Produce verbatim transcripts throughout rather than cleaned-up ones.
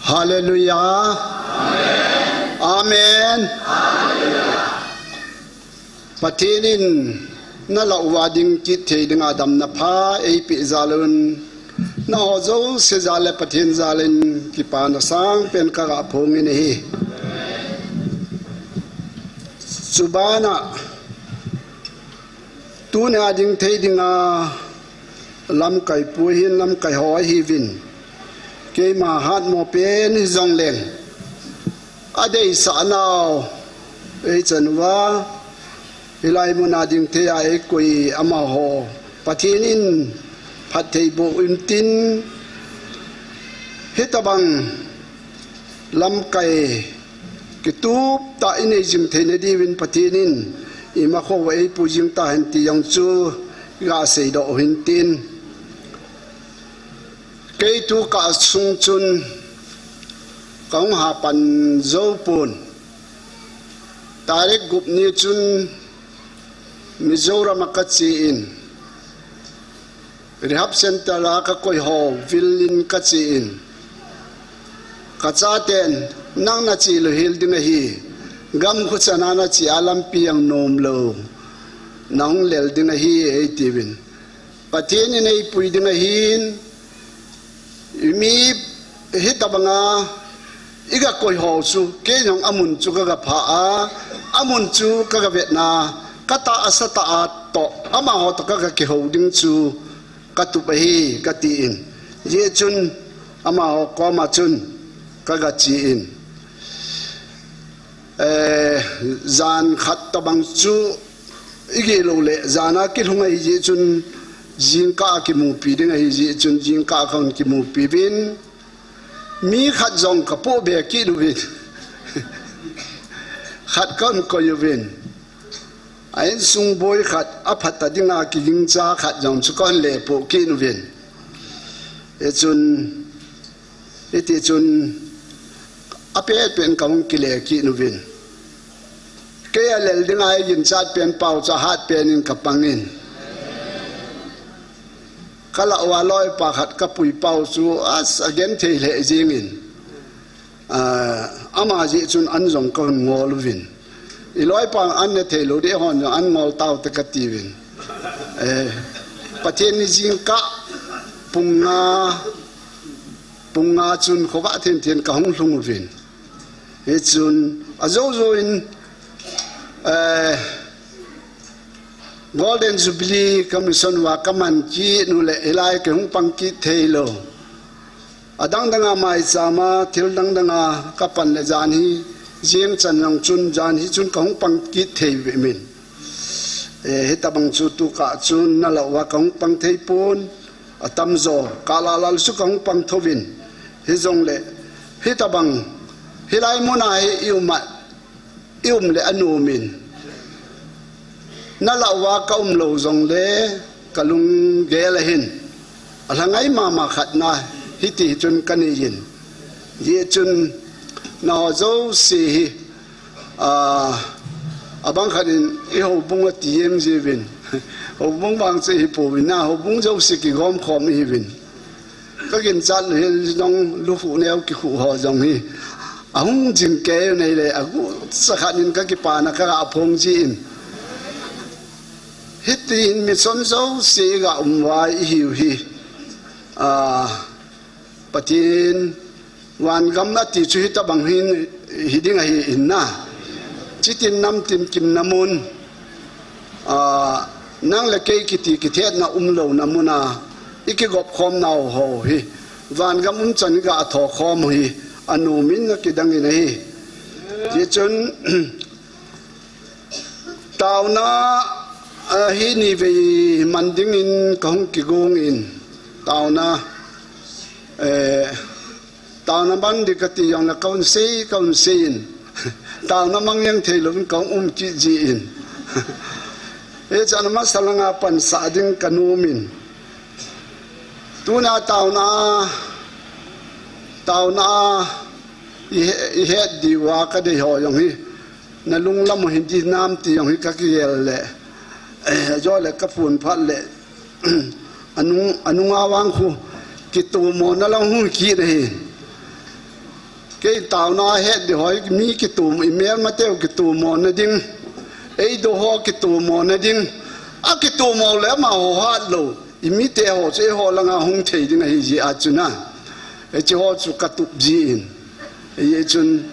Hallelujah. Amen. Pathen in nalah uva ding kit thei dinga damna pha eipeh jal un, nangho jouse jal le Pathen jal in kipana sangpen kaga phong in ahi. Chubana tunia ding thei dinga lamkai pu hin lamkai ho ahiuvin, keima hatmo pen hijongleng adeisah nau eichan uva, hilai muna ding thei a eikoi amaho Pathen in phatthei boh untin, hitobang lamkai kitup tah inei jing theina diuvin Pathen in ima khouva eipui jing tahen ti jong chu gasei doh uhintin. Kei tukah sung chun kahung hapan joupon. Tarik gup ni chun Mizoram a kache in, rehab center a kakoi ho vil in kache in, kachaten, nang nache lou hel ding ahi, gam khuchana nache a lampi jong nom lou, nahung lel ding ahi, eitiuvin. Pathen in eipui ding ahin, mi hitobanga iga koi ho chu, kei jong amun chu kaga phah a, amun chu kaga vetna, katahsa tah a toh, amaho toh kaga kihou ding chu katup ahi, katin. Hijeh chun amaho koma chun kaga che in. Eh, jan khat tobang chu igel lou le, jan a kilhung ahijeh chun, jingkah a kimupi ding ahijeh chun, jingkah a kahung kimupi uvin. Mi khat jong kapoh be kit uvin. Khat kahung koi uvin. A insung boi khat, aphat ta dinga kigingcha khat jong chu kahung lepoh kit uvin. Hichun, hitichun, apet pen kahung kile kit uvin. Kei a lel dinga eiginchat pen pau chu ahat pen in kapang in. Kalah uva loipa khat kapui pau chu a, agenthei lheh jeng in. Ah, ama jeh chun an jong kahung ngol uvin. Iloipa an ne thei lou ding hon jong an ngol taute katiuvin. Eh, Pathen ni jingkah pung nga, pung nga chun khovah thenthen kahung lhung uvin. Hichun ajou jou in, eh, Golden Jubilee ka mission uva kaman kit u le, hilai kahung pang kit thei lou. Adang danga maicham a, thil dang danga kapan le jan hi, jeng chan jong chun jan hi chun kahung pang kit thei ve min. Eh, hitobang chu tukah chun nalah uva kahung pang thei pon, atamjo, kalah lah chu kahung pang thouvin. Hijongle, hitobang, hilai muna hi i um a, i um le anom in. Nalah uva ka um lou jongle, kalung gel ahin. Alhangai mama khat na, hiti hi chun kanei in. Hijeh chun, nangho jouse hi, ah, abang khat in i houbung ati em jiuvin. Houbung vang chu hi pouvin na, houbung jouse kigom khom ihiuvin. Kaginchat lou hel jong lukhuh neo kikhuh ho jong hi. Ahung jing kei u nei le, agucha khat in kakipana kaga phong jin. Hitin mission jouse iga um uva ihiu hi. Ah, Pathen, vangam nati chu hitobang hin, hi ding ahi in na. Chitin namtin kimna mun. Ah, nang le kei kiti kithetna um louna muna, i kigop khom nau ho hi. Vangam um chan iga tho khom u hi, anom in akidang in ahi. Hichun, taona, ah, hi ni vei man dingin kahung kigong in. Taona, eh, taona man ding kati jongle kahung sei, kahung sei in. Taona mang jeng thei louvin kahung um kit jin. Hichan masa langa pansah ding kanom in. Tuna taona, taona, i he-, i het diuva kadei ho jong hi. Nalung lam u hin di nam ti jong hi kakigel le. Eh, jo le kaphun phat le. Anung, anunga vang khu. Kitomona lang hung kit ahi. Kei taona het di hoi, mi kitom, i melmateu kitomona ding, eido ho kitomona ding. A kitomo le amaho hat lou, i mite ho chu eiho langa hung thei ding ahi jeh a chun a, hiche ho chu katup jin. Hichun,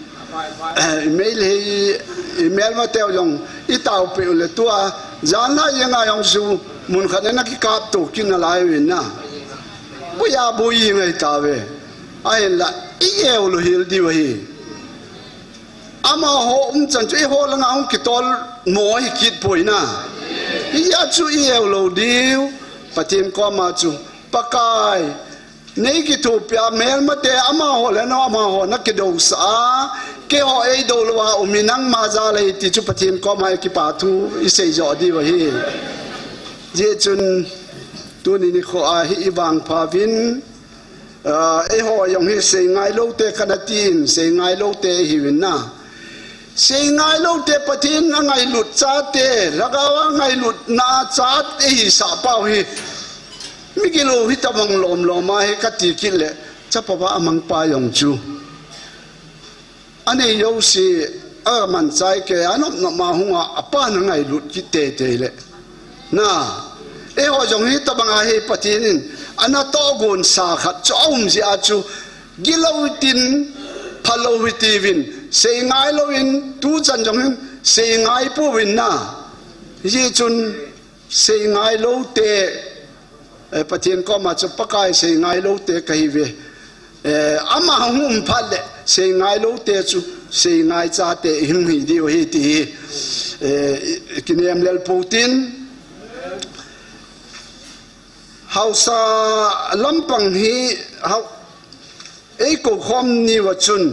eh, i mel hi, i melmateu jong i taopeh u le tua, janlhah jenga jong chu mun khat na kikap to kit nalai uvin na. Boi a boi ngai tauve. Ahinla, i eu lou hel diu ahi. Amaho umchan chu eiho langa hung kitolmo ahi kit poi na. Hijeh a chu i eu lou diu. Pathen koma chu, Pakai, nei kithopi a melmate amaho le nangho amaho na kidousah a, keiho eidou lou a um hi nangma jal ahi ti chu Pathen koma kipa thu i sei joh diu ahi. Hijeh chun tuni nikho a hi i vangpha uvin, ah, eiho jong hi seingai loute kana tin, seingai loute ihiuvin na. Seingai loute Pathen angailut chate, lhagao a ngailutna chate ihisah pau hi. Migilou hitobang lomlom a hi kati kit le, chapa va amangpa jong chu anei jouse amanchai kei a, anop nop a hung a, apan angailut kit teitei le. Na, eiho jong hitobang a hi Pathen in ana tohgon sa khat chu aum jeh a chu, gilou hitin, phalou hitiuvin, seingai louvin, tuchan jong hin seingai pouvin na. Hijeh chun seingai loute, eh, Pathen koma chu, Pakai, seingai loute kahiuve. Eh, ama hung um phat le seingai loute chu seingai chate ihung hi diu ahi ti hi, eh, i, i kinem lel pou tin. Haosa lampang hi, hao, eikou khom niuva chun,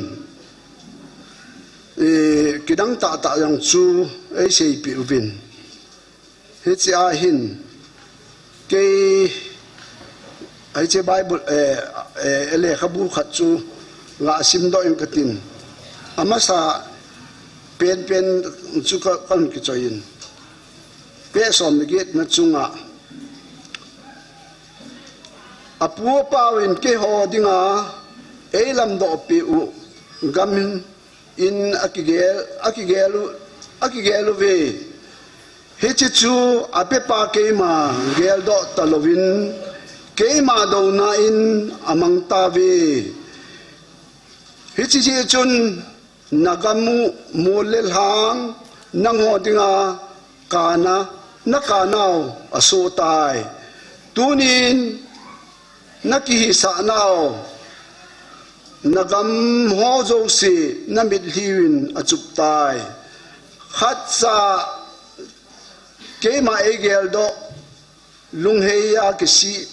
eh, kidang tahtah jong chu eiseipeh uvin. Hiche a hin, kei, hiche Bible, eh, eh, lekhabu khat chu ngasim doh inge katin. Amasa penpen chu ka, kahin kichoi in. Page som le get na chunga, apu apauvin keiho dinga eilamdoh peh u gam in akigel, akigel u, akigel uve. Hiche chu apepa keima geldoh talouvin, keima douna in amang tauve. Hiche jeh chun nagam u mol le lhang nangho dinga kana, nakanau asoh tai. Tunin nakihisah nau, nagam ho jouse namitlhi uvin achup tai. Khatcha keima eigeldoh, lunghei a kisih,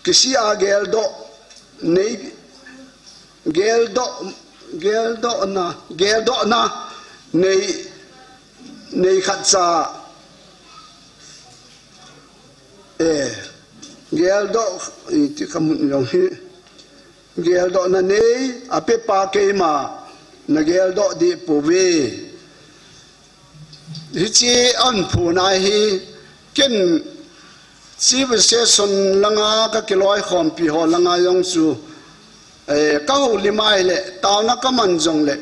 kisih a geldoh, nei, geldoh, geldohna, geldohna nei, nei khatcha, eh, geldoh, iti kamun jong hi, geldohna nei, apepa keima nageldoh deh pouve. Hiche ahin phon ahi, ken Chief Session langa kakiloikhompi ho langa jong chu, eh, kahoulim ahile, taona kaman jongle,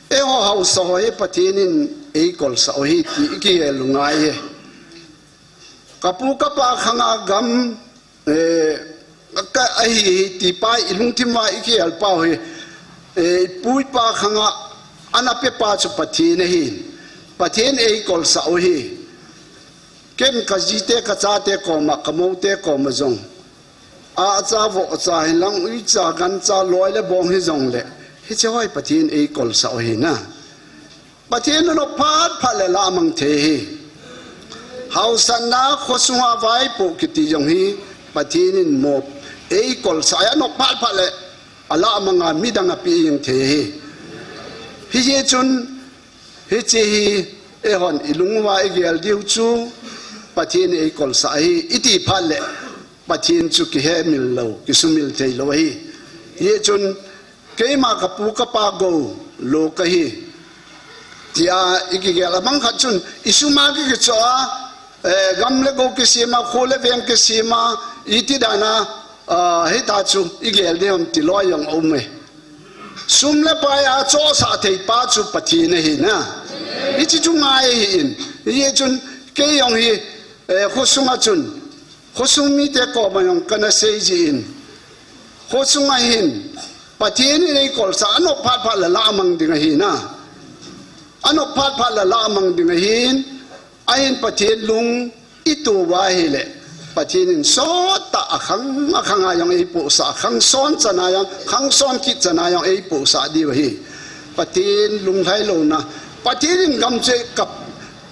eiho haosa ho hi Pathen in eikolsah u ahi ti ikihel u ngai e. Kapu kapa khanga gam, eh, ka, ahi, hi tipa ilungthim uva ikihel pau hi, eh, ipu ipa khanga ana pepa chu Pathen ahi. Pathen eikolsah u ahi. Ken kajite kachate koma, kamoute koma jong, ahcha vohcha hilang, uicha gancha, loi le bong hijongle, hiche ho hi Pathen eikolsah u ahi na. Pathen anop phat phat le alah mang thei ahi. Haosatna, khosunga vaipoh kiti jong hi Pathen in mo eikolsah ahi, anop phat phat le alah manga midang apeh jeng thei ahi. Hijeh chun hiche hi eihon ilung uva igel diu chu Pathen in eikolsah ahi iti phat le Pathen chu kihemil lou, kisumil thei lou ahi. Hijeh chun keima kapu kapa gou lou kahi, tia ikigel a, bang khat chun isum a ki, kichoh a, eh, gam le gou kisem a, kho le veng kisem a, iti dan a, ah, hita chu igel ding ham ti loi jong aum e. Sum le pai a chohsah thei pa chu Pathen ahi na. Hiche chu ngai ahi in. Hichun kei jong hi, eh, khosunga chun, khosung mite koma jong kana sei jin. Khosunga hin, Pathen in eikolsah, anop phat phat le lah mang ding ahi na. Anop phat phat le lah mang ding ahin, ahin Pathen lung ituva ahile, Pathen in sottah a khang, a khang a jong eipohsah, khang son chan a jong, khang son kit chan a jong eipohsah diu ahi. Pathen lunglhai louna, Pathen in gam chu kap,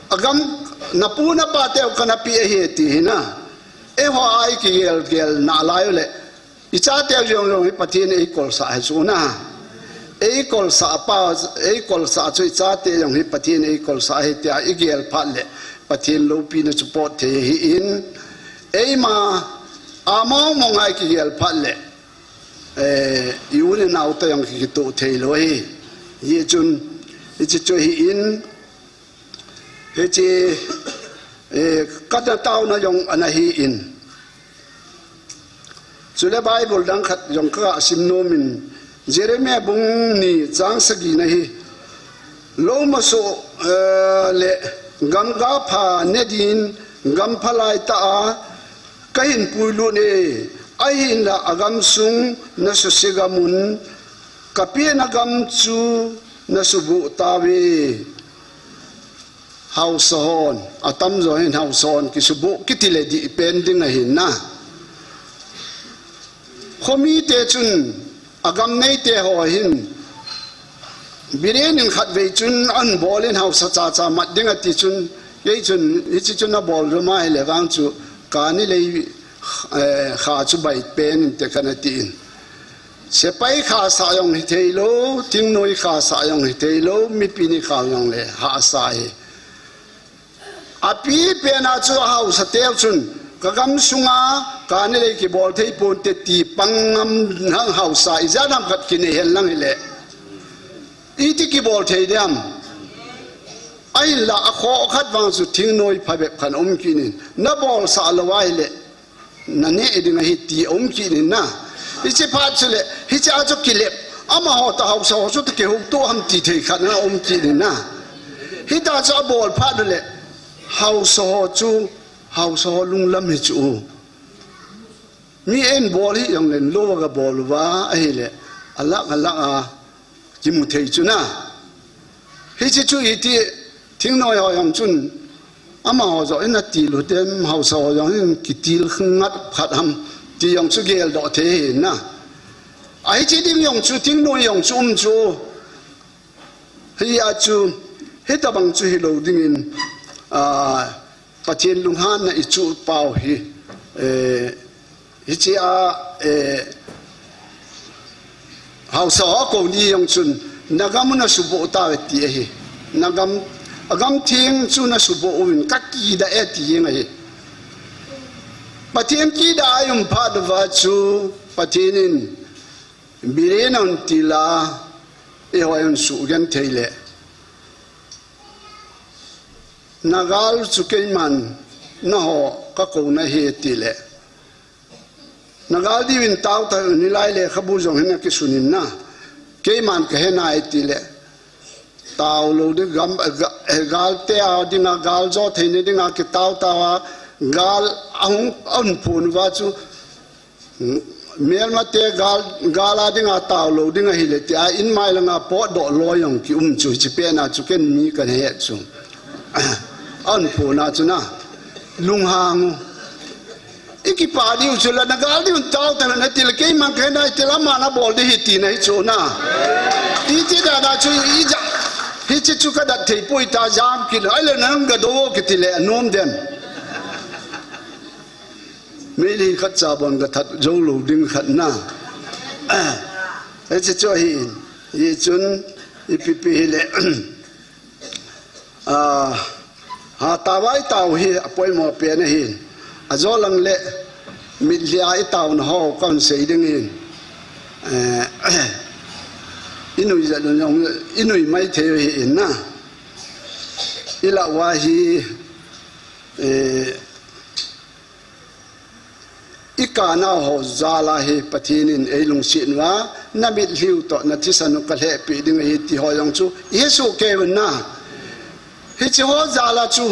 agam napu napa teu kana pe ahi ti hi na. Eiho a ikigel gel nalai u le, ichate jong jong hi Pathen eikolsah ahi chu na. Eikolsah pa, eikolsah chu ichate jong hi Pathen eikolsah ahi tia igel phat le, Pathen loupina chu pot thei ahi in. Eima, among mong a ikigel phat le, eh, i u le nao te jong kikitoh thei lou ahi. Hichun, hiche chu ahi in, Hiche, eh, kana tauna jong ana hi in. Chule Bible dang khat jong kaga sim nom in, Jeremiah bung ni chang sagi na hi. Lou maso, eh, le gam ga pha ne din, gam phalai ta a, kahin puilut e, ahinla agam sung nasuse gam un, kapehna gam chu nasuboh tauve. Haosa hon, atamjo hin haosa hon kisuboh kiti le dih pen ding ahi na. Khomite chun, agam neite ho hin, Biren in khatvei chun ahin bol in haosa chacha mat ding ati chun, kei chun, hiche chun abol jom ahile vang chu, kani lei, eh, kha chu bai pen inte kana ti in. Sepai khasah jong hithei lou, thingnoi khasah jong hithei lou, mipi ni kha jong le hahsa hi. Api pen a chu ahaosa teu chun, kagam sunga, kani lei kibol thei ponte ti pang ngam hang haosa, ijat ham khat kinei hen lang hile. Iti kibol thei diam. Ahinla akhoh khat vang chu thingnoi phabep khat um kit in, nabolsah lou ahile. Naneh ding ahi ti um kit in na. Hiche phat chule, hiche a chu kilep. Amaho toh haosa ho chu toh kihouto ham ti thei khat na um kit in na. Hita chu abol phat le, haosa ho chu, haosa ho lunglam hi chu. Mi in bol hi jong len lou ga bol uva ahile, alak alak a kimu thei chu na. Hiche chu iti thingnoi ho jong chun, amaho joh in atil u tem, haosa ho jong in kitil ngat khat ham ti jong chu geldoh thei ahi na. Ahiche ding jong chu thingnoi jong chu um chu. Hia chu, hitabang chu hilou dingin, ah, Pathen lunghanna ichuh pau hi, eh, hiche a, eh, haosa ho kouni jong chun, nagam u nasuboh tauve ti ahi. Nagam, agam theng chu nasuboh uvin, kakidah e ti jeng ahi. Pathen kidah a i um phat uva chu, Pathen in, Biren a hung til a, eiho a hung suhgenthei le. Nagal chu keiman, naho kakou nahi tile. Nagal diuvin tao tah un hilai lekhabu jong hin akisun in na. Keiman kahe nai tile. Tao lou ding gam, ga-, eh, gal te a dinga, gal jo theina dinga kitao tao a, gal ahung, ahung phun uva chu, melmate gal, gal a dinga tao lou ding ahile tia, in mai langa potdoh loi jong kium chu, hiche pen a chu ken mi kahet chu. Ahung phun a chu na, lunghang u. I kipah diu chu la, nagal diu tao tah un atile, keiman kahe nai tile, aman abol ding ahi tina hi chu na. Iti dan a chu ija, hiche chu kadat thei poi ta jam kit, ahile nang gadou kiti le, anom dem. Meilhei khat cha bon gathat jou lou ding khat na. Hiche chu ahi, hichun, ipi pi hile. Ah, hatah a i tao hi apoimo pen ahi. Ajo lang le mitlhi a i taona ho kahin sei ding in. Eh, i nui jat un jong, i nui maithei u ahi in na. I lah uva hi, eh, i Kana ho jal a hi Pathen in eilungset uva, na mitlhi u toh na thisan u kalhehpeh ding ahi ti ho jong chu ihesoh kei uvin na. Hiche ho jal a chu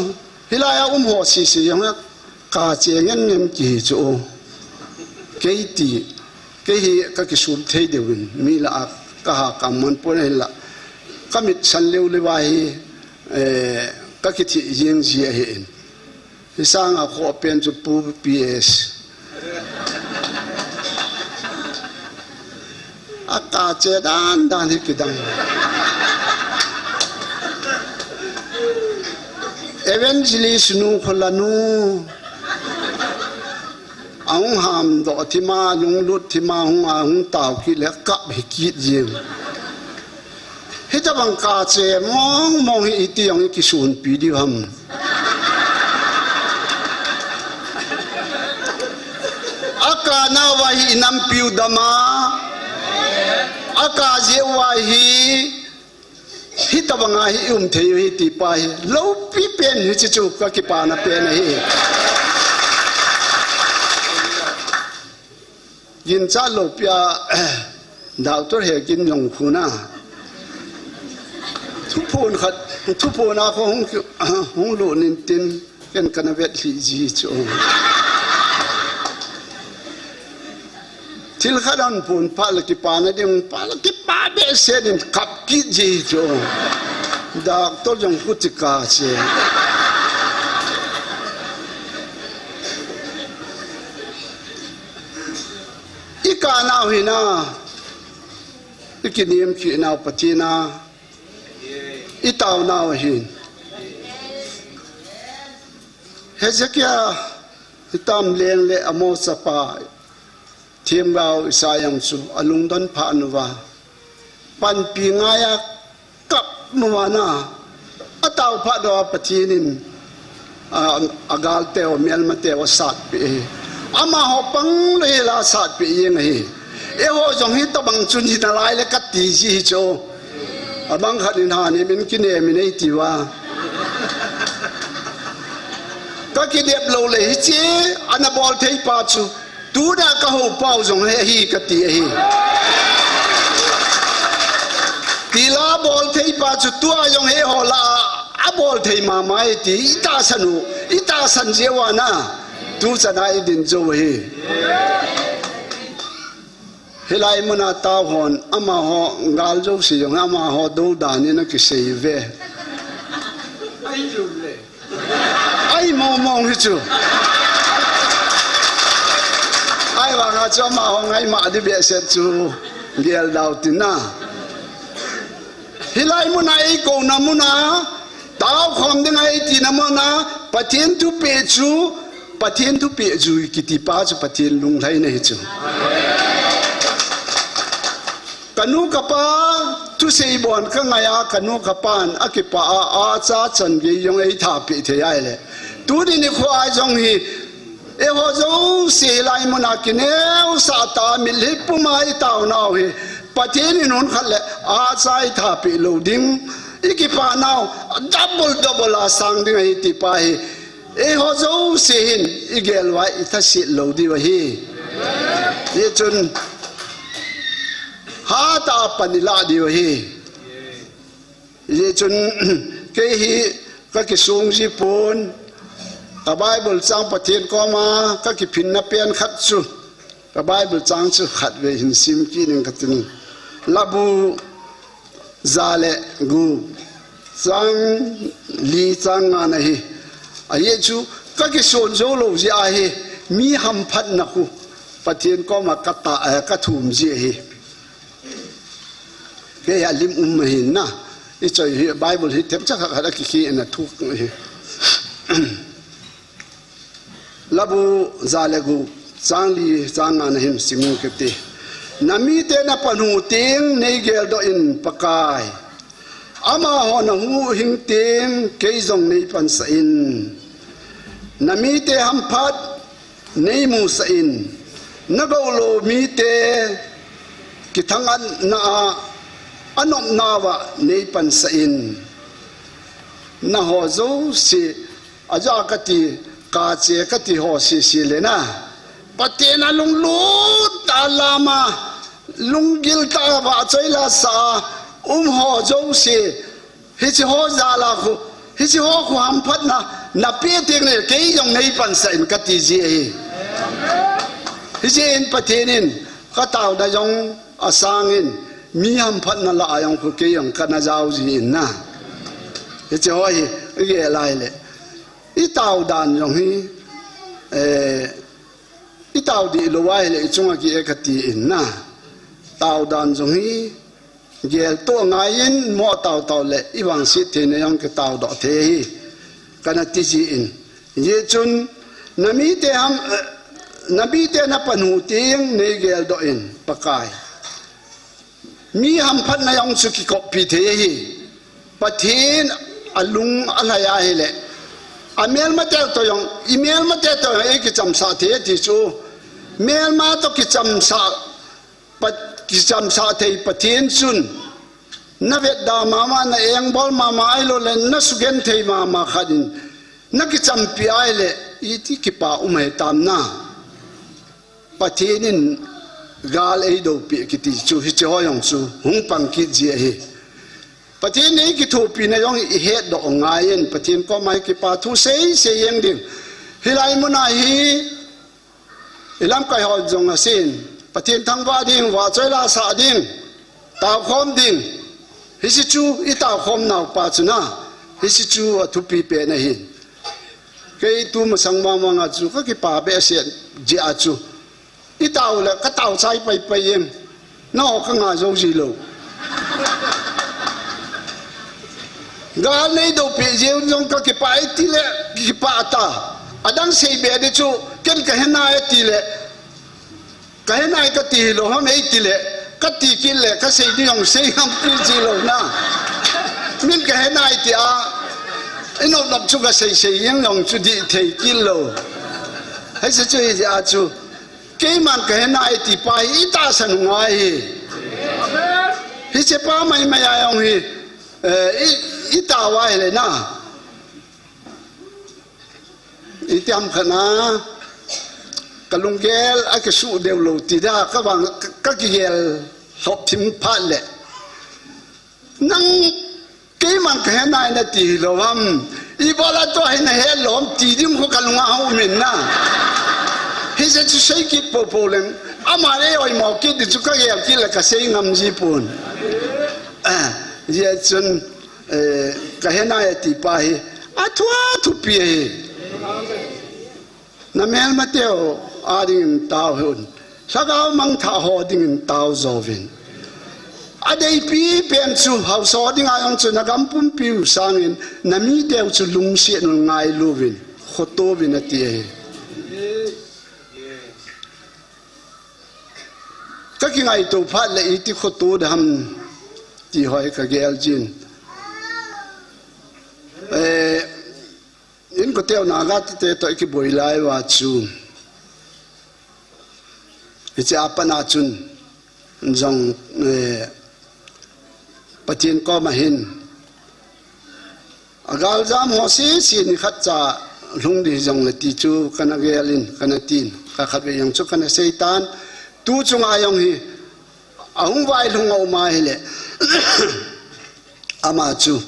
hilai a um ho sese jong a kache ngen ngen kihi chu. Kei ti, kei hi kakisum thei diu vin, mi lah a kaha kamang pon ahinlah, kamit san leu leu a hi, eh, kakithi jing ji ahi in. Hisang a khoh pen chu Pu P S. Akache dan dan hi kidang. Evangelist nu khola nu. Ahung hamdoh thima, lunglut thima, hung a hung tao kit le kap hi kit jing. Hitabang kache mong mong hi iti jong ikisunpi diu ham. Akana uva hi inampiu dama. Akaje uva hi. Hitabang a hi ium thei u hi ti pa hi. Loupi pen hiche chu kakipana pen ahi. Ginchat loupi a, Doctor Hekin jong khu na. Thuphon khat, thuphon a kho hung, hung lut in tin, ken kana vetlhi ji chu. Thil khat ahin phon phat le kipana ding, phat le kipa behseh in kap kit ji chu. Doctor jong khu ti kache. Ikanau hi na, ikinem kit nau Pathen a, itaonau ahin. Hezekiah hitam leng le Amos chapa themgao Isaiah chu alungdon phat uva, panpi ngai a kap uva na, atao phat uva Pathen in, a, agal teu, melma teu asatpeh ahi. Amaho pang lou hela asatpeh jeng ahi. Eiho jong hitabang chun hinalai le kati ji hi chu. Abang khat in hanem in kinem in eiti uva. Kakidep lou le hiche ana bol thei pa chu. Tuna kahou pau jong hi ahi kati ahi. Tila bol thei pa chu tua jong hi hola abol thei mama ahi ti itahsan u, itahsan jeh uva na. Tuchan a idin jou ahi. Hilai muna tao hon, amaho gal jouse jong, amaho dou dan in akisei ve. Ahi mong mong hi chu. Ahivang a chu amaho ngaima di behseh chu. Gel dau tin na. Hilai muna eikouna muna, taokhom ding a eitina muna, Pathen thupeh chu, Pathen thupeh jui kiti pa chu Pathen lunglhaina hi chu. Kanu kapa thusei bon kangai a, kanu kapan akipah a, acha chan gei jong eitha peh thei ahile. Tuni nikho a jong hi, eiho jouse hilai muna kineosah tah a mitlhi puma itaonau hi, Pathen in hun khat le acha eitha peh lou ding, ikipahnau double double a sang ding ahi ti pa hi. Eiho jouse hin igel uva ithaset lou diu ahi. Hichun hatah a pan ilah diu ahi. Hichun kei hi kakisung ji pon, ka Bible chang Pathen koma kakiphinna pen khat chu, ka Bible chang chu khatvei hin sim kit ning katin. Labu ja le gup, chang li chang nga na hi. Ajeh chu kakison jou lou jeh ahi, mi hamphatna khu Pathen koma kata, eh, kathum ji ahi. Kei a lim um ahin na. Ichoi hi Bible hi themcha khat khat a kikhena thuk hi. Labu ja le gup, chang li chang nga na hin sim inge kati. Namite napan u teng neigeldoh in Pakai. Amaho nahuhhing teng kei jong neipansah in. Namite hamphat neimusah in, nagoulou mite kithangatna a anopnauva neipansah in. Naho jouse, aja kati, kache kati ho sese le na, Pathen a lunglut tah a lama, lunggil tah a vahchoi la sa a um ho jouse, hiche ho jal a khu, hiche ho khu hamphatna napeh teng le kei jong neipansah in kati ji ahi. Hijeh in Pathen in kataona jong asang in, mi hamphatna lah a jong khu kei jong kana jao ji in na. Hiche ho hi igel a ahile, itao dan jong hi, eh, itao dih lou ahile ichunga ki-e kati in na. Tao dan jong hi geltoh ngai in, mo tao tao le ivangset theina jong kitao doh thei ahi, kana ti ji in. Hijeh chun namite ham, eh, namite napan u teng neigeldoh in, Pakai, mi hamphatna jong chu kikoppi thei ahi. Pathen alung alhai ahile, amelmate toh jong, imelmate toh jong eikichamsah thei ati chu. Melma toh kichamsah, Pat-, kichamsah thei Pathen chun navetda mama, na engbol mama, ahilou le nasugenthei mama khat in nakichampi ahile, iti kipa um ahitam na. Pathen in gal eidoupeh kiti chu hiche ho jong chu hung pang kit ji ahi. Pathen in eikithopina jong ihetdoh ngai in, Pathen koma hi kipa thu seisei jeng ding. Hilai muna hi ilamkai ho jong asen, Pathen thangvah ding, vahchoi la sah ding, taokhom ding. Hiche chu itaokhom nau pa chu na, hiche chu athupi pen ahi. Kei tumasang vangvang a chu kakipa behseh jeh a chu, itao le katao chai paipai jeng. Nangho kanga jou ji lou. Gal neidoupeh jeh un jong kakipah e tile, kipah ta. Adang seibe di chu, ken kahe nai tile, kahe nai kati hilou ham eitile, kati kit le kasei di jong sei ngam kit ji lou na. Min kahe nai tia inop nop chu kaseisei jeng jong chu dih thei kit lou. Hiche chu hijeh a chu, keiman kahe nai ti pa hi itahsan u ngai hi. Hiche pa maimai a jong hi, eh, i, itao a hile na, iti ham khat na, kalunggel akisuh deu lou ti da, kavang ka, kakigel lhop thim phat le, nang keiman kahe nai nati hilou ham, ibola tua hi nahet lou ham ti ding khu kalunga hung um in na. Hijeh chu sei kit poupou leng, aman eioimo kit di chu kagel kit le kasei ngam ji pon. Eh, hijeh chun, eh, kahe nai ati pa hi athu athupi ahi. Namelmateu a dingin tao hih un, lhagao mangthah ho dingin tao jouvin. Adeipi pen chu haosa dinga jong chu nagam pumpiu sangin namiteu chu lungsetnun ngailuvin, khotouvin ati ahi. Kakingaito phat le iti khoto diham ti ho hi kagel jin. Eh, inkote u Naga te toh ikiboi lai uva chu, hiche a pat a chun jong, eh, Pathen koma hin agaljam ho sese nikhat cha lhung di jongle ti chu kana gel in, kana tin, khat khat vei jong chu kana seitan. Tu chunga jong hi ahung vailhung a um ahile, ama chu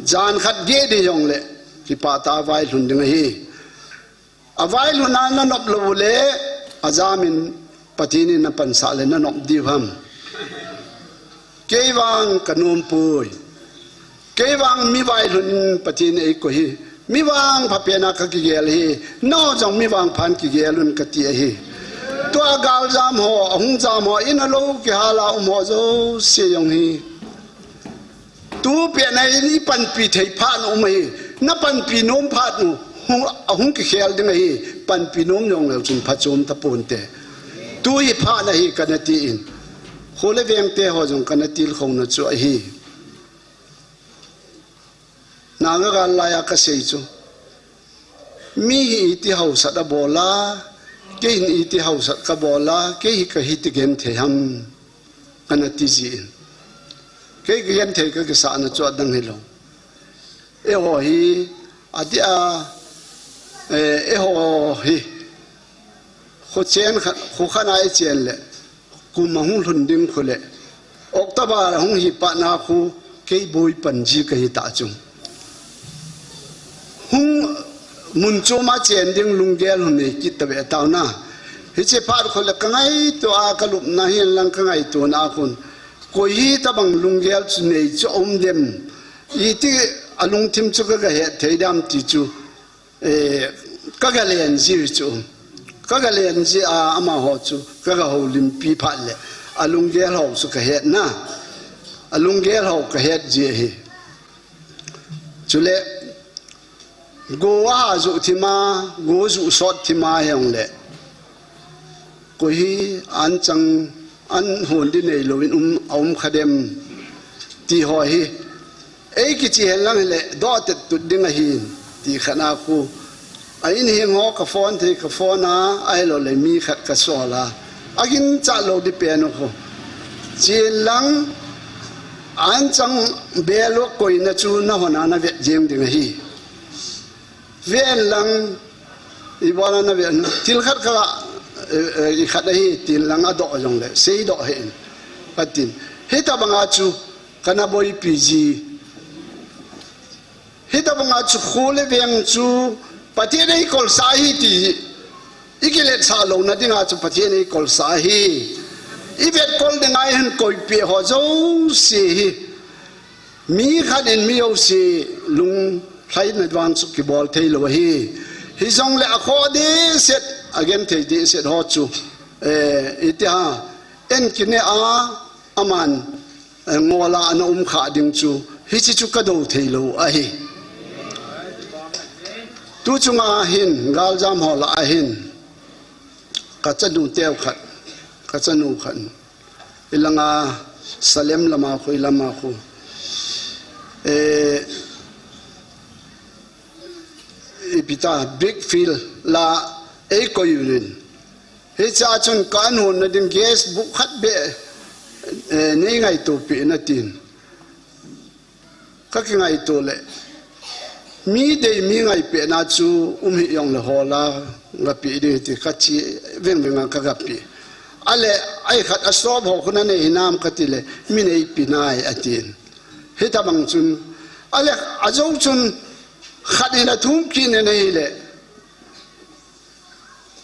jan khat geh di jongle kipah tah a vailhun ding ahi. Availhun a nanop lou le, ajam in Pathen in napansah le nanop diu ham? Kei vang kanom poi. Kei vang mi vailhun in Pathen in eikoi hi, mi vangpha pen a kakigel ahi. Nangho jong mi vangphan kigel un kati ahi. Tua galjam ho, ahung jam ho, in a lou kihal a um ho jouse jong hi, tu pet a in ipanpi thei phat u um ahi. Napanpi nom phat u, hung, ahung kikhel ding ahi. Panpi nom jong leu chun phachom taponte. Tu hi phat ahi kana tin, kho le vengte ho jong kana tilkhouna chu ahi. Naga gal laiya kasei chu, mi hi iti haosat abol a, kei hin iti haosat kabol a, kei hi kahi ti genthei ham, kana ti jin. Kei kagenthei kakisahna chu adang hilou. Eiho hi, adeh a, eh, eiho hi Ko chen khat, kho khat a i chen le, kum a hung lhun ding khu le, October a hung hi pat na khu, kei boi pan ji ka hi ta chu. Hung mun chu ma chen ding lunggel hung nei kit ta ve tau na. Hiche phat khu le ka ngaito a ka lupna hihen lang ka ngaito na khun. Koi hi tabang lunggel chu nei chu um dem. Iti a lungthim chu ka ga het thei dam ti chu. Eh, ka ga len ji chu. Ka ga len ji a amaho chu. Ka ga houlimpi phat le. A lunggel ho chu ka het na. A lunggel ho ka het ji hi. Chule, go a ju thima, go ju sot thima hiong le. Koi hi an chang, an hon di nei lo in um, a um kha dem ti ho hi. Ei kichi hen lang le, do tet tut ding a hin, ti khat na khu. A in hi ngo ka phone thei ka phone a, a hilo le mi khat ka sol a. A gin cha lo di pen u khu. Chin lang, an chang belo koi na chu na hon a na vet jeng ding a hi. Ven lang, i bol a na ven, til khat ka, eh, eh, i khat a hi, til lang a do jong le, sei do he in. Ka tin. Hi tabang a chu, ka na boi pi ji. Hi tabang a chu khu le veng chu, Pathen ei kol sa hi ti, i kilet sa lo na ding a chu Pathen ei kol sa hi. I vet kol ding a i hen koi pi ho jo si hi. Mi khat in mi jouse lunglhaina vang chu kibol thei lo ahi. Hijongle a kho dehset, a gen thei dehset ho chu, eh, iti ha, en kine a, aman, eh, ngol a ana um kha ding chu, hichi chu ka do thei lo ahi. Tu chunga hin, galjam ho lah a hin, ka chanu teu khat, ka chanu khat. I langa Salem lama khu, i lama khu. Eh, ipi ta, Brickfield la ei koi un. Hicha chun ka an hon na ding gas bu khat be, eh, nei ngaito pi na tin. Ka kingaito le. Mi dei mi ngai pe na chu um hi jong le hol a, nga pi ding ti ka chi veng veng a ka ga pi. Ale, ai khat a sop ho khu na nei hinam ka ti le, mi nei pi nai a tin. Hi tabang chun, ale, a jo chun, khat in a thum kit ne nei le.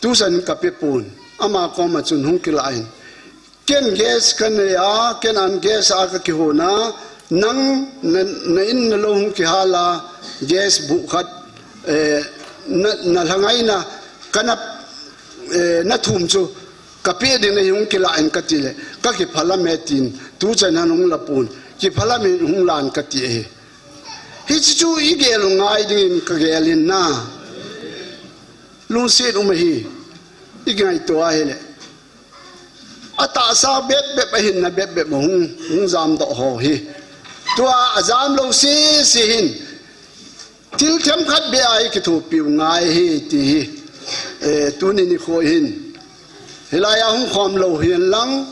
Tusan ka pe pon. Ama koma chun hung kila in. Ken gas ka nei a, ken an gas a ka kihon a, nang na, na in na lo hung kihal a, gas bu khat, eh, na, na lhangai na, ka na, eh, na thum chu, ka pe ding na hung kila in ka ti le, ka kiphala me tin, tuchan han hung la pon, kiphala me hung lan ka ti e. Hichi chu i gel u ngai ding in ka gel in na. Lungset um ahi, i ngaito a hi le. A tahsa bep bep a hinna bep bep a hung, hung jam doh ho hi. Tua a jam lo sisi hin. Thil themkhat be a i kithopi u ngai hi ti hi. Eh, tuni nikho hin. Hilai a hung khom lo hin lang.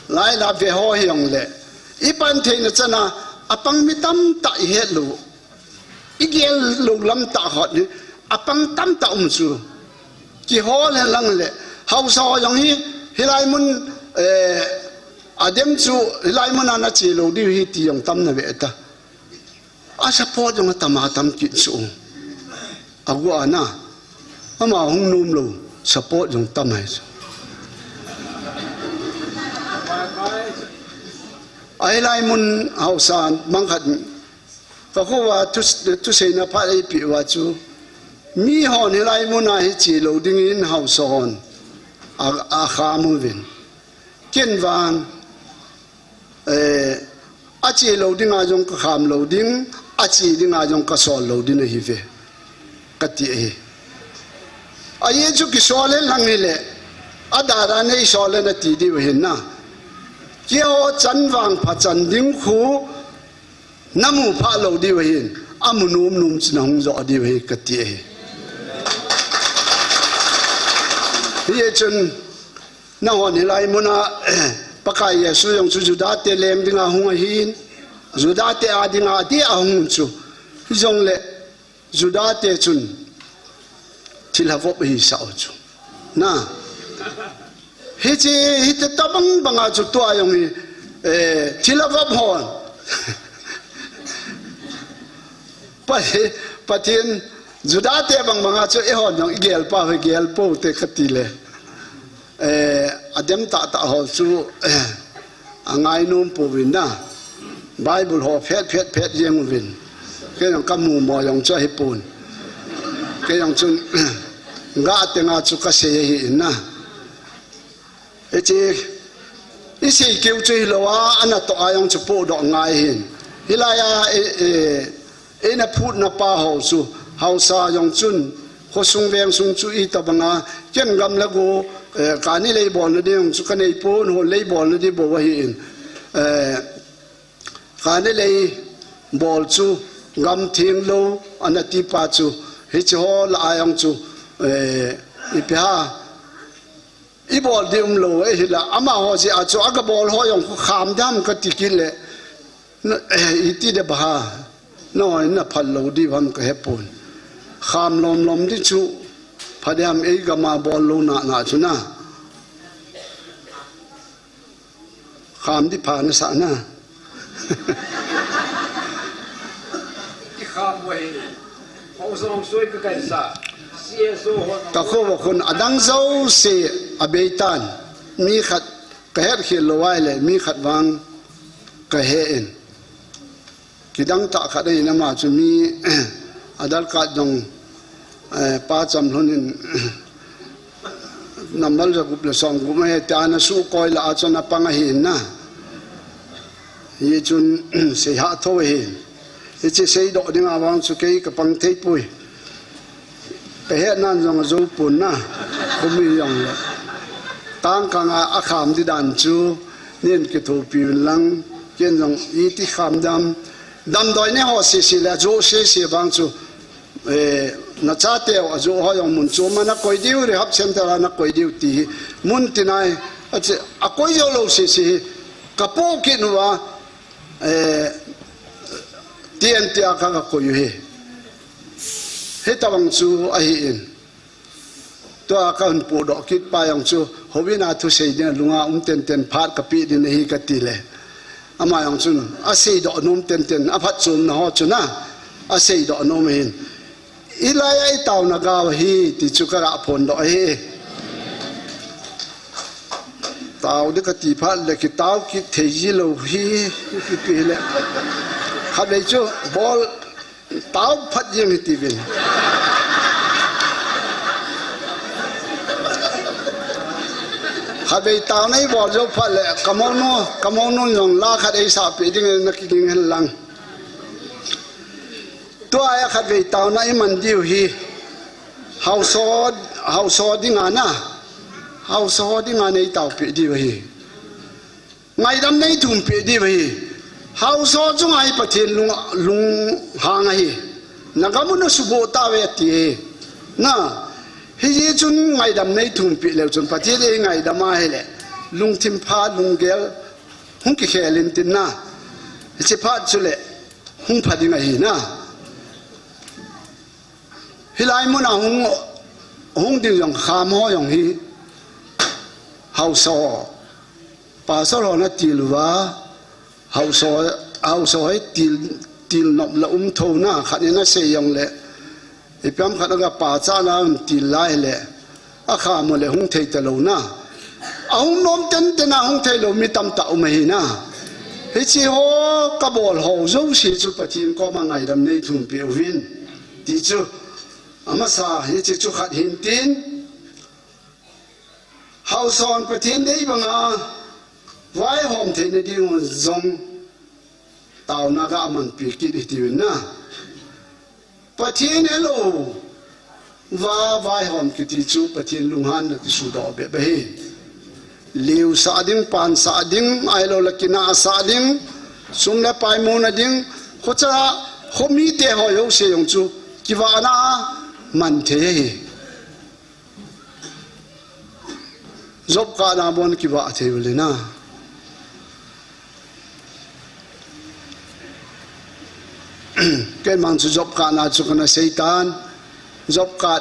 Lai la ve ho hi jong le. I pan theina chana a pang mi tamtah i het lo. I gel lo lam tah hot hi, a pang tamtah um chu. Kihol hen lang le, hausa ho jong hi, hilai mun, eh, a dem chu, hilai mun a na che lo diu hi ti jong tam na ve ta. A support jong a tam a tam kit chu. A gu a na, ama hung nom lo, support jong tam hai chu. A hilai mun hausa mang khat, Ka kho a thu, thuseina phat ei pe uva chu. Mi hon hilai mun a hi che lo ding in hausa hon. A, a kham uvin. Ken vang, eh, a che lo ding a jong ka kham lo ding, a che ding a jong ka sol lo ding ahi ve. Ka ti ahi. A ye chu kisol hen lang hi le. A dara nei sol hen a ti diu hin na. Keiho chan vang pha chan ding khu, Na mu pha lo diu ahin, a mu num num chu na hung jo diu ahi ka ti ahi. Hi chun, na hon hilai mun a, Pakai Jesu jong chu Juda te leng ding a hung ahin, Juda te a ding a dia hung chu. Hi jong le, Juda te chun thilha vop hi sa u chu. Na, Hiche, hiti tabang banga chu tua jong hi, eh, thilha vop hon. Pa-, Pathen, Juda te bang banga chu eihon jong igel pa, igel pou te kati le. Eh, adem tah tah ho chu, eh, angainom pouvin na. Bible ho phet, phet, phet jeng uvin. Kei jong kamu mo jong chu ahipon. Kei jong chun, ga tenga chu kasei ahi in na. Hiche, isei keu chu hilou a, anatoh a jong chu pohdoh ngai hin. Hilai a, eh, eh, eina phutna pa ho chu, haosa jong chun, khosung vengsung chu itobanga, ken gam le go, eh, kani lei bolna ding jong chu kanei pon, hon lei bolna ding bou ahi in. Eh, kani lei bol chu, gam theng lou, ana ti pa chu, hiche ho lah a jong chu, eh, ipi ham, ibol ding umlou, eh, hila, amaho jeh a chu, aga bol ho jong khu kham dam kati kit le, na, eh, iti de ba ha, no, na phal lou ding ham kahe pon. Kham lom lom ding chu, pha dam ei gam a bol lou na, na chu na. Kham ding pha nasa na. Kikham uva hi, haosa hung soi ka kaisa, C S O ho. Ka kho va khun adang jouse abeitan, mi khat kahet khel lou ahile, mi khat vang kahe in. Kidang tah khat ahin ama chu mi, Aadhaar card jong, eh, pa Chamlhun in, number jagup le somgup ahi tia ana sukoi lah a chun apang ahi in na. Hichun, seihah tho ahi. Hiche seidoh dinga vang chu kei kapang thei poi. Kahet nan jong ajou pon na, khomi jong le. Tangkang a, akham ding dan chu, nin kithopi uvin lang, ken jong iti kham dam. Damdoi nei ho sese le, ajoh sese vang chu, eh, nachateu ajoh ho jong mun chom a nakoi diu, rehab center a nakoi diu ti hi, mun tin ahi, ache, akoi jou lou sese hi, kapoh kit uva, eh, T N T a ka, kakoi u hi. Hitabang chu ahi in. Tua kahin pohdoh kit pa jong chu, houin a thusei ding lunga um tenten phat kapeh ding ahi kati le. Ama jong chun, aseidoh nom tenten, aphatchomna ho chu na, aseidoh nom ahin. Hilai a itaona gau ahi, ti chu kaga phondoh ahi. Tao ding kati phat le kitao kit thei ji lou hi, ipi le. Khatvei chu, bol, tao phat jeng hiti uvin. Khatvei taona ibol jou phat le, kamounu, kamounu jong la khat eisah peh ding in nakiging hen lang. Tua a khatvei taona iman diu hi, haosa, haosa dinga na, haosa dinga neitaopeh diu ahi. Ngaidam neithumpeh diu ahi. Haosa chunga hi Pathen lung, lunghang ahi. Nagam u nasuboh tauve ati ahi. Na, hijeh chun ngaidam neithumpeh leu chun Pathen in eingaidam ahile, lungthim pha, lunggel, hung kikhel intin na. Hiche phat chule, hung pha ding ahi na. Hilai muna hung, hung ding jong kham ho jong hi, haosa, pastor hon atil uva, haosa, haosa hi til, til nop la um tho na, khat in asei jong le, ipi ham khat aga pachatna in til lai le, akham u le hung thei talou na. Ahung nom tenten a hung theilou mi tamtah um ahi na. Hiche ho kabol ho jouse chu Pathen koma ngaidam neithumpeh uvin. Ti chu, amasa hiche chu khat hintin. Haosan Pathen dei banga vaihom theina dingun jong taona gamanpi kit hitiuvin na. Pathen helou va vaihom kiti chu Pathen lunghanna kisudoh bep ahi. Liusah ding, pansah ding, ahilouleh kinahsah ding, sum le pai muna ding, khocha, khomite ho jouse jong chu kivahna man thei ahi. Job kahna bon kivah thei ule na. Keimang chu Job kahna chu kana seitan. Job kah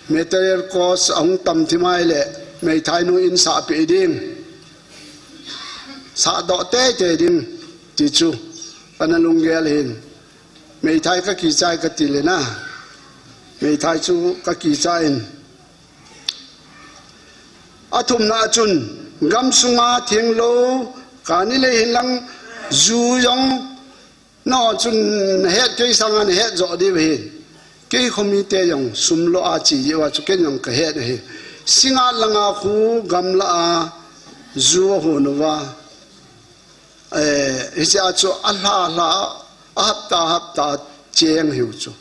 Material cost ahung tam thim ahile, meithai nu in sahpeh ding, sahdoh teitei ding, ti chu kana lunggel ahin. Meithai kakichai kati le na, meithai chu kakichai in. Athumna a chun, gamsunga thenglou, kani lei hinlang, ju jong, nangho chun nahet, kei sanga nahet joh diu ahin. Kei khomite jong sum lo a che jeh uva chu ken jong kahet ahi. Singngat langa khu gamla a ju ahon uva, hiche a chu alha lha, ahapta hapta cheng ahiu chu.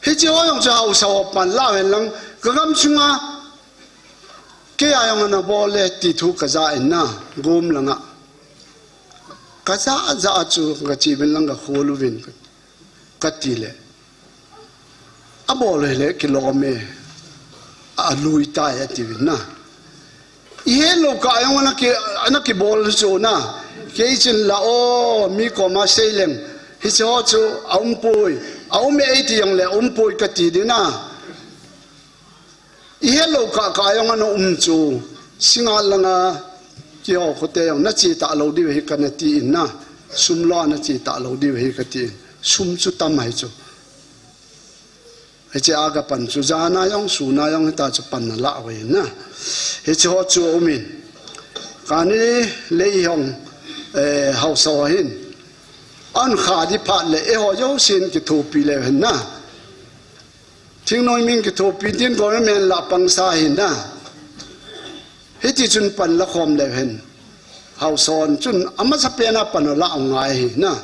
Hiche ho jong chu haosa ho pan lah hen lang, kagamsunga keiya jong ana bol e ti thu kaja in na, gom langa. Kaja ja a chu kache uvin lang kakhol uvin, kati le, abol hile kilom e, alui tai atiuvin na. Ihetlou kah jong ana kibol chu na. Kei chun la o, mi koma seileng, hiche ho chu aumpoi, aum e eiti jongle aumpoi kati ding na. Ihetlou kah kah jong ana um chu, singngat langa keiho khote jong nache talou diu ahi kana ti in na. Sum lo a nache talou diu ahi kati in. Sum chu tam ahi chu. Hiche a kapan chu jana jong, suna jong hita chu pan nalah uve na. Hiche ho chu aumin. Kani lei hong, haosa ho hin, ahin kha di phat le eiho jousen kithopi leu hen na. Thingnoi min kithopi tin government lah pangsa hin na. Hiti chun pan lakhom leu hen. Haosa hon chun amasapen a pan alah u ngai ahi na.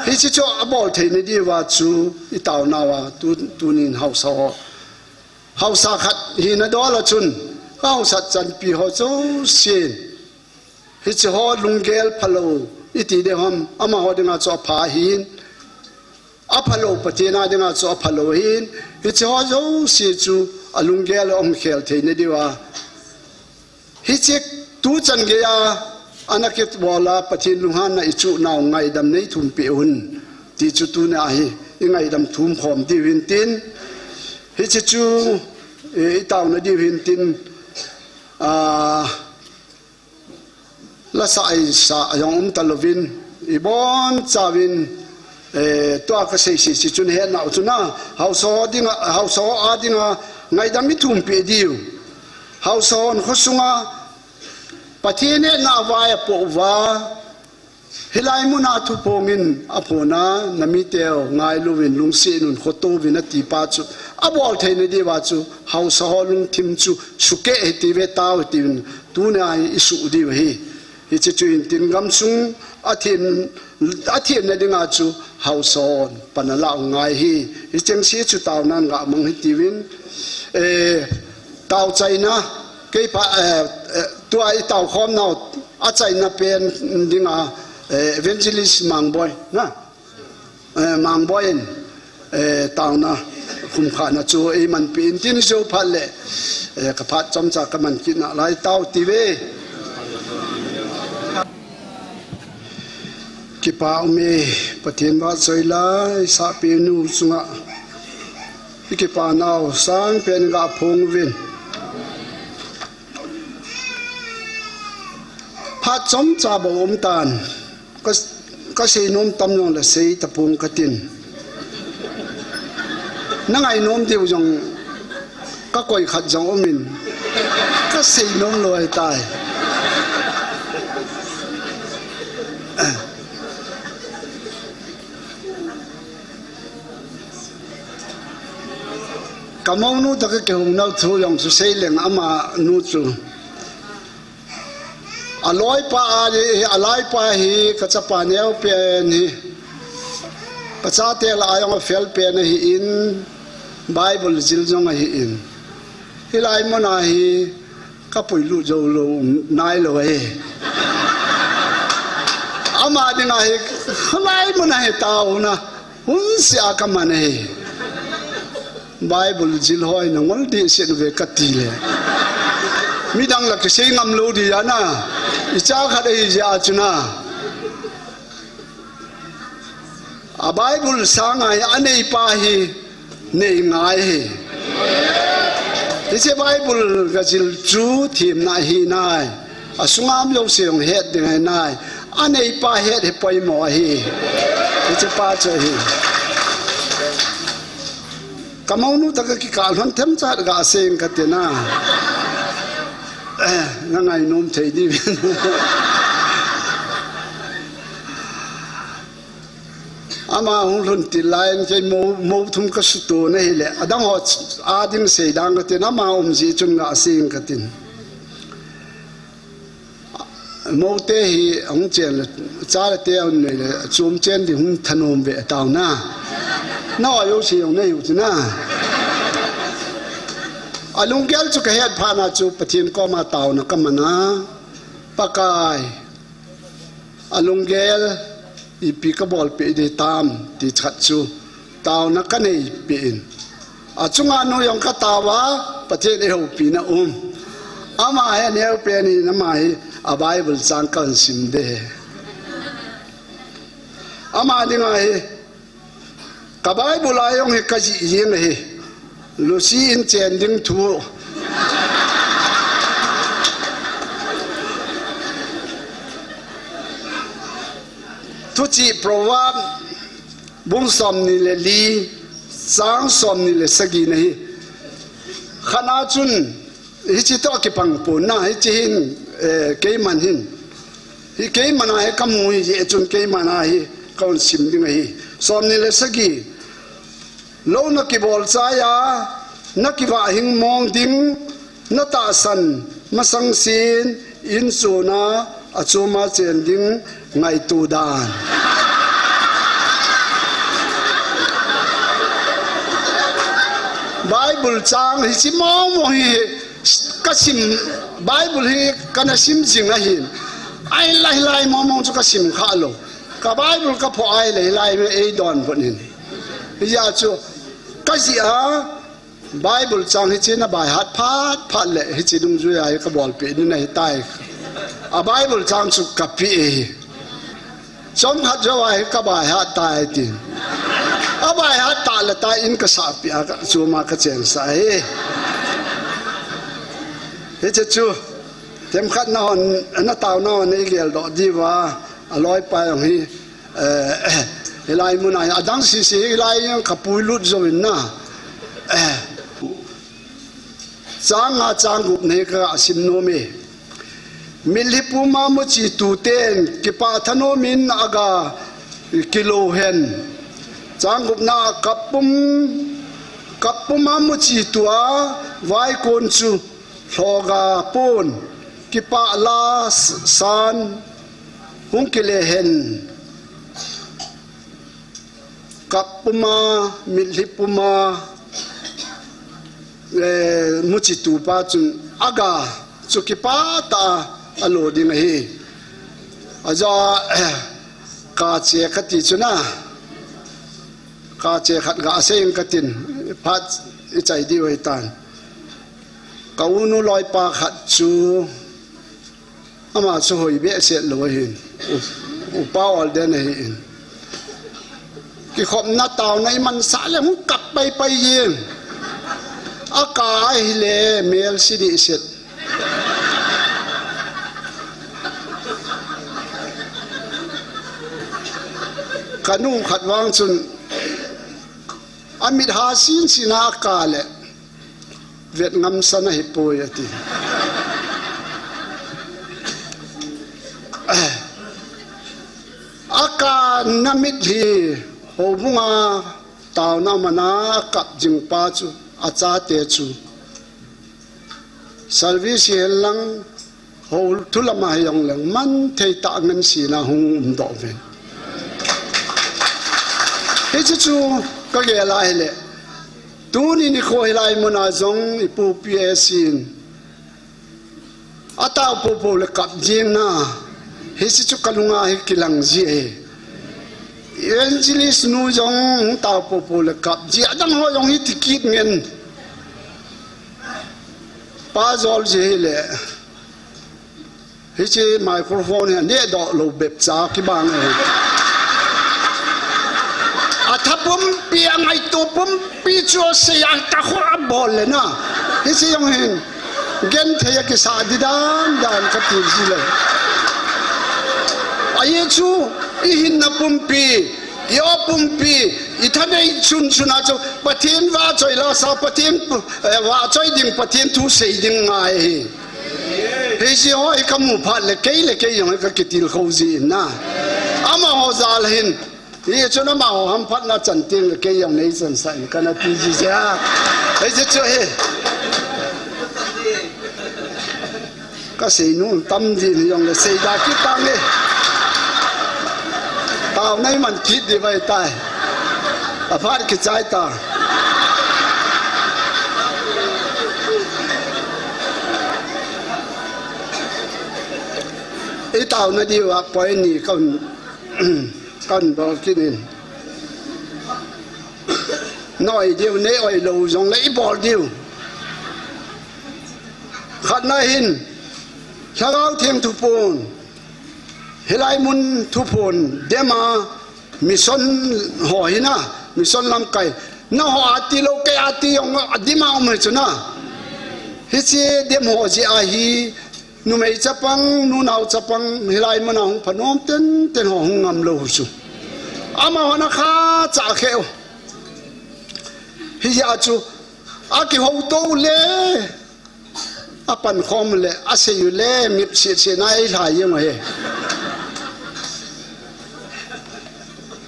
Hiche chu abol theina diuva chu itaonauva tunin haosa ho, haosa khat hina dol a chun, kahaosat chanpi ho jousen, hiche ho lunggel phalou iti ding ham, amaho dinga chu apha ahin, aphalou Pathen a dinga chu aphalou ahin, hiche ho jouse chu alunggel a umkhel theina diuva, hiche tuchan geiya ana kibol a Pathen lunghanna ichuh nau ngaidam neithumpeh un, ti chu tunia hi ingaidam thum khom diu hin tin, hiche chu itaona diu hin tin, lasah isah jong um talouvin, ibonchauvin, tua kaseise chu nahetnau chu na, haosa ho a dinga ngaidam ithumpeh diu. Haosa hon khosunga Pathen hetna vai apoh uva, hilai muna thuphongin aphona, namiteu ngailouvin, lungset un, khotouvin ati pa chu, abol theina diuva chu haosa ho lungthim chu sukeh hitiuve, tao hitiuvin, tunia hi isuh diu ahi. Hiche chu hin tin gamsung athenna dinga chu haosa hon pan alah u ngai ahi. Hichengse chu taonan gah mang hitiuvin, taochaina, kei pha, tua itaokhomnau achaina pen dinga Evangelist Mangboi na, Mangboi in taona khumkhana chu eimanpeh in tin, jou phat le kaphat chomcha kaman kit nalai, tao tiuve. Kipa ume, Pathen vahchoi la, isahpeh nu chunga ikipanau sangpen gah phong uvin. Phat chomcha bou umtan, kaseinom tam jongle sei tapong katin. Nangainom diu jong kakoi khat jong umin, kaseinom lou ahitai. Kamounu toh kakihung nau thu jong chu seileng, amanu chu aloipa, alaipa hi kachapa neopen hi, kachate lah a jong afel pen ahin, Bible jil jong ahin, hilai muna hi kapuilut joulou nailou ahi. Ama dinga hi hilai muna hi taona hunsea kaman ahi. Bible jil hoi nangol dehset uve katile, midang la kisei ngamlou dia na, icha khat ahijeh a chu na. A Bible sanga hi aneipa hi Nei ngai hi. Hiche Bible gajil chu themna ahi nai. Asunga um jouse jong het ding ahi nai. Aneipa het hi poimo ahi. Hichepa chu ahi. Kamounu toh kakikah lhon themcha gasei inge kati na. Eh, nangainom thei diuvin. Ama hung lhun til laiyin kei mou, mou thum kasuto na hile. Adang ho ading sei dang katin, ama um jeh chun gasei inge katin. Moute hi ahung chen le, chate ahung nei le, chom chen ding hung thanom ve taona. Nao jouse jong nahiu chu na. Alunggel chu kahet phat na chu Pathen koma taona kaman a. Pakai, alunggel ipi kabolpeh ding tam ti khat chu taona kaneipeh in. Achunga nu jong katao a, Pathen eihoupina um. Ama hi aneo pen in, ama hi a Bible chang kahin sim ding. Ama dinga hi, ka Bible a jong hi kajih jeng ahi. Lucy in chen ding thu. Thuchih Proverb bung somni le li, chang somni le sagi na hi. Khat a chun, hiche toh kipang pon na, hiche hin, eh, keiman hin. Hi keiman a hi kamu hi jeh chun keiman a hi kahin sim ding ahi. Somni le sagi. Lou nakibol chai a, nakivah hing mong ding, natahsan masang sen, in chon a, achom a chen ding, ngaito dan. Bible chang hiche mong mong hi, kasim, Bible hi kana sim jing ahin. Ahinla hilai mong mong chu kasim kha lou. Ka Bible kaphoh ahile hilai me eidonbut in. Hijeh chun, kajih a, Bible chang hiche na baihat phat phat le, hiche dungjui a hi kabolpeh ding ahitai. A Bible chang chu kapeh e. Chomkhat jou a hi kabaihat tai tin. Abaihat tah le tah in kasahpeh a, kachom a kachensah e. Hiche chu, themkhat nahon, nataona hon eigeldoh diuva, aloipa jong hi, eh, hilai mun a hi, adang sese hilai jong kapuilut jouvin na. Eh, chang nga chang gup na hi kasim nom e. Mitlhi puma muchi tuten kipah thanom in aga kilou hen. Chang gupna a kap pum, kap puma muchi tua vaikon chu lhoga pon kipah la s-, san hung kile hen. Kap puma, mitlhi puma, eh, muchi tupa chun aga chu kipah tah a alo ding ahi. Ajo, eh, kache kati chu na. Kache khat gasei inge katin, phat ichai diu ahitan. Ka unu loipa khat chu, ama chu hoi behseh lou ahin. U-, upa ol den ahin. Kikhopna taona imansah le hung kap pai pai jeng. Aka ahile mel si dihset. Kanu khat vang chun amit ha sin sin a aka le vet ngamsa nahipoi ati. Aka na mitlhi houbunga taona mana kap jing pa chu achate chu service hihen lang, hou thu lama hijongleng man thei tah ngen sina hung umdoh uvin. Hiche chu kagel a hile. Tuni nikho hilai muna jong ipu P A C in atao popo le kap jeng na. Hiche chu kalunga hi kilang ji e. Evangelist nu jong tao popo le kap ji. Adang ho jong hiti kit ngen. Pa jol ji hile. Hiche microphone hi anehdoh lou bep cha kibang e. A Tha pumpi a ngaito pumpi chu asei a, tha khu abol le na. Hiche jong hin genthei a kisa di dan dan kati ji le. Ajeh chu i hinna pumpi, i o pumpi, i thanei chun chun a chu Pathen vahchoi la sa, Pathen, eh, vahchoi ding, Pathen thu sei ding ngai ahi. Hiche ho hi kamu phat le kei le kei jong hi kakitilkhou ji in na. Amaho jal hin, hichun amaho hamphatna chan teng le kei jong nei chansah in kana ti ji jeh a. Hiche chu hi. Kasei nom tam ji in jong le sei da kit tange. Taona i man kit di vai tai. Aphat kichai ta. I taona diu a point ni kan, kan bol kit in. Na oi diu, nei oi lou jong le i bol diu. Khatna hin, Lhagao Theng thuphon, hilai mun thuphon, dem a, mission ho hi na, mission lamkai. Nangho a tilou, kei a ti jong, a dim a um hi chu na. Hiche dem ho jeh a hi, numei chapang, nunao chapang, hilai mun a hung phanom tenten ho hung ngam lou chu. Amahon akha cha khe u. Hijeh a chu, akihouto u le, apankhom u le, asei u le, mit sese na eilha jeng u ahi.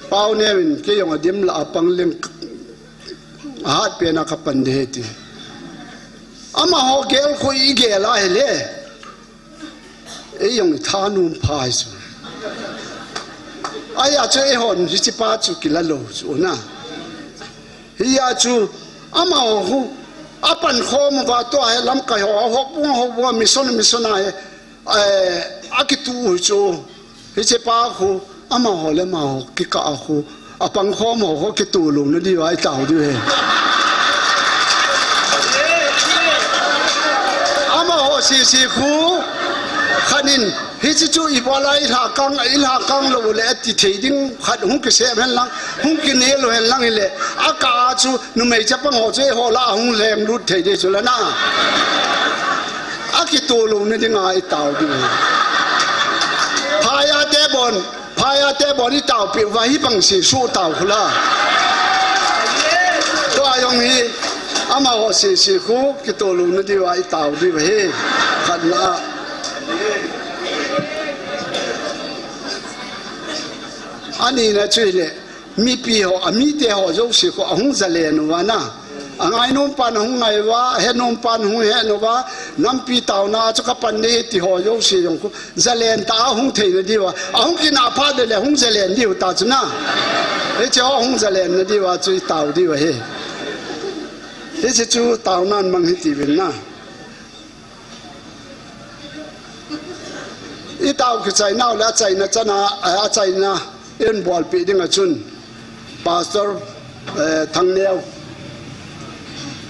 Pau Neo in, kei jong adim lah a pang leng, ahat pen a kapan ding ahi ti. Amaho gel khu i gel a hile. Ei jong i thanom pha hi chu. Ajeh chu eihon hiche pa chu kila lou chu na. Hijeh chu amaho khu apankhom uva tua hi lamkai ho, ho pung ho pung a mission, mission a hi, eh, akituh u chu. Hiche pa khu, amaho le amaho kikah a khu, apankhom ho khu kituh louna diu a i tao diu ahi. Amaho sese khu, khat in, hiche chu ibola i lhakang, i lhakang lou le ati thei ding, khat hung kisem hen lang, hung kinel u hen lang hile, akah a chu numei chapang ho chu eiho lah a hung lheng lut thei ding chu la na. Akituh louna ding a i tao diu ahi. Phai a te bon, phai a te bon i taopeh uva hibang sese tao khu la. Tua jong hi, amaho sese khu, kituh louna diu a i tao diu ahi. Khatna. Anina chu hile, mipi ho, amite ho jouse khu ahung jalen uva na. Angainom pan ahung ngai uva, ahenom pan ahung het uva, nampi taona chu kapan ding ahi ti ho jouse jong khu jalen tah a hung theina diu a, ahung kinah phat le le hung jalen diu ta chu na. Hiche ho hung jalenna diu a chu i tao diu ahi. Hiche chu taonan mang hi tiuvin na. I tao kichai nau le achaina chana, achaina in bolpeh ding a chun Pastor, eh, Thangneo,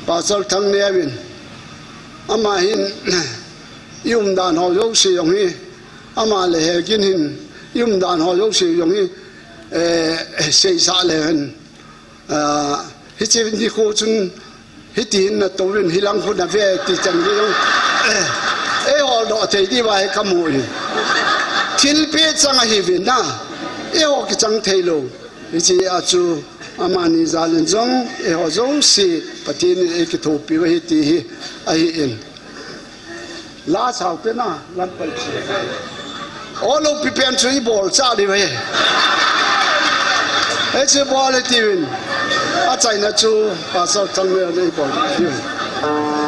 Pastor Thangneo in, ama hin i umdan ho jouse jong hi, ama le Hegin hin i umdan ho jouse jong hi, eh, seisah le hen. Ah, hiche nikho chun, hiti hin natouvin, hilang khu nave ti chan gei jong, eh, eiho doh thei diu ahi kamu in. Thilpeh chang ahiuvin na, eiho kichang thei lou. Hiche a chu, amani jal in jong, eiho jouse, Pathen in eikithopi u ahi ti hi, ahi in. La sao te na, lam pal chi. O lopi pen chu i bol cha diu ahi. Hiche bol hi tiuvin. Achaina chu Pastor Thangmel in i bol diu ahi.